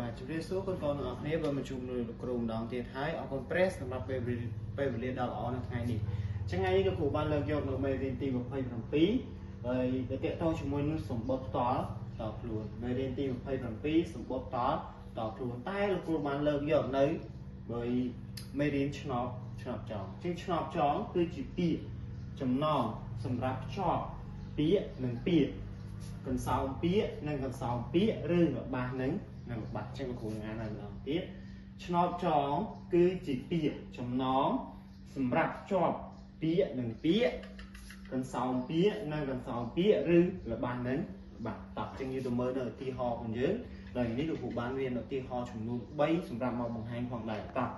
បាទជម្រាបសួរកូនកូនទាំងអស់គ្នាបើមកជួបនឹងលោកគ្រូម្ដងទៀតហើយអរគុណព្រះសម្រាប់ពេលពេលវេលាដ៏ល្អនៅថ្ងៃនេះអញ្ចឹងថ្ងៃនេះលោកគ្រូបានលើកយកនៅមេរៀនទី27ហើយដែលទាក់ទងជាមួយនឹងសម្បត្តិផ្ទាល់តខ្លួនមេរៀនទី27សម្បត្តិផ្ទាល់តខ្លួនតែលោកគ្រូបានលើកយកនៅបើមេរៀនឆ្នប់ឆ្នប់ចងជាងឆ្នប់ចងគឺជាពាក្យចំណងសម្រាប់ភ្ជាប់ពាក្យនិងពាក្យកន្សោមពាក្យនិងកន្សោមពាក្យឬរបស់នឹងនិងរបស់ចឹងលោកគ្រូអានឲ្យម្ដងទៀតឆ្នប់ចងគឺជាពាក្យចំណងសម្រាប់ភ្ជាប់ពាក្យនិងពាក្យកន្សោមពាក្យនិងកន្សោមពាក្យឬរបស់នឹងរបស់តោះចឹងយើងទៅមើលនៅឧទាហរណ៍របស់យើងដល់នេះលោកគ្រូបានមានឧទាហរណ៍ចំនួន3សម្រាប់មកបង្ហាញផងដែរតោះ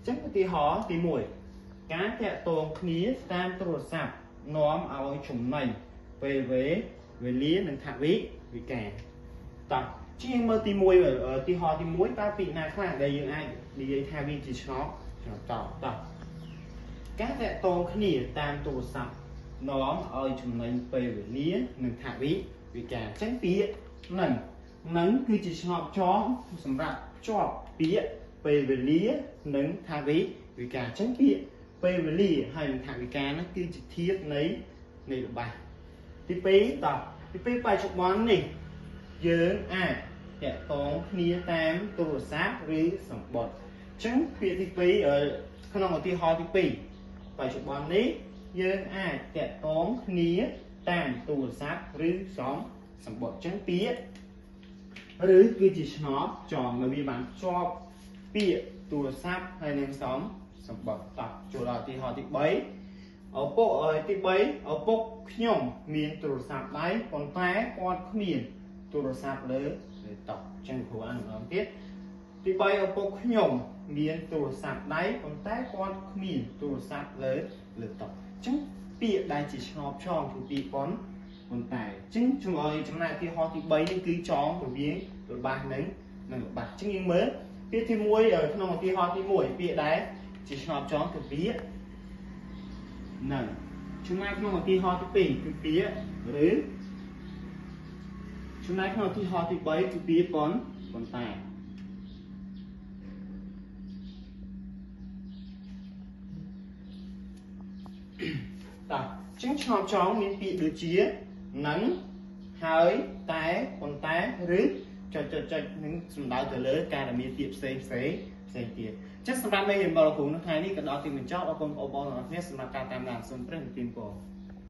ចឹងឧទាហរណ៍ទី1ការតាក់ទងគ្នាតាមទូរស័ព្ទនាំឲ្យចំណេញពេលវេលានិងថវិកាតោះជាងមើលទី1ឧទាហរណ៍ទី1តើពាក្យណាខ្លះដែលយើងអាចនិយាយថាវាជាឆ្នប់ឆ្នប់តោះការតាក់ទងគ្នាតាមទូរស័ព្ទនាំឲ្យចំណេញពេលវេលានិងថវិកាអញ្ចឹងពាក្យនឹងគឺជាឆ្នប់ចងសម្រាប់ភ្ជាប់ពាក្យពេលវេលានិងថវិកាអញ្ចឹងពាក្យពេលវេលាហើយនិងថវិកាហ្នឹងគឺជាធាតុនៃរបស់ទី2តោះទី2បច្ចុប្បន្ននេះយើងអាចតាក់ទងគ្នាតាមទូរស័ព្ទឬសម្បត្តិអញ្ចឹងពាក្យទី2ក្នុងឧទាហរណ៍ទី2បច្ចុប្បន្ននេះយើងអាចតាក់ទងគ្នាតាមទូរស័ព្ទឬសម្បត្តិអញ្ចឹងពាក្យឬគឺជាឆ្នប់ចងនៅវាបានភ្ជាប់ពាក្យទូរស័ព្ទហើយនឹងសម្បត្តិតោះចូលដល់ឧទាហរណ៍ទី3ឪពុកទី3ឪពុកខ្ញុំមានទូរស័ព្ទដៃប៉ុន្តែគាត់គ្មានទូរស័ព្ទលើតុអញ្ចឹងគ្រូអានម្ដងទៀតទី3ឪពុកខ្ញុំមានទូរស័ព្ទដៃប៉ុន្តែគាត់គ្មានទូរស័ព្ទលើតុអញ្ចឹងពាក្យដែលជាឆ្នប់ចងគឺពាក្យប៉ុន្តែអញ្ចឹងចំណែកឧទាហរណ៍ទី3នេះគឺចងរវាងរបស់និងរបស់អញ្ចឹងយើងមើលពាក្យទី1ក្នុងឧទាហរណ៍ទី1ពាក្យដែលជាឆ្នប់ចងគឺពាក្យនឹងចំណែកក្នុងឧទាហរណ៍ទី2គឺពាក្យឬចំណែកក្នុងឧទាហរណ៍ទី3គឺពាក្យប៉ុន្តែតោះជាងឆ្នប់ចងមានពាក្យដូចជានឹងហើយតែប៉ុន្តែឬចុចចុចនឹងសំដៅទៅលើការដែលមានពាក្យផ្សេងទៀតចឹងសម្រាប់មេរៀនរបស់លោកគ្រូនៅថ្ងៃនេះក៏ដល់ទីបញ្ចប់អរគុណបងប្អូនទាំងអស់គ្នាសម្រាប់ការតាមដានសូមព្រះប្រទានពរ។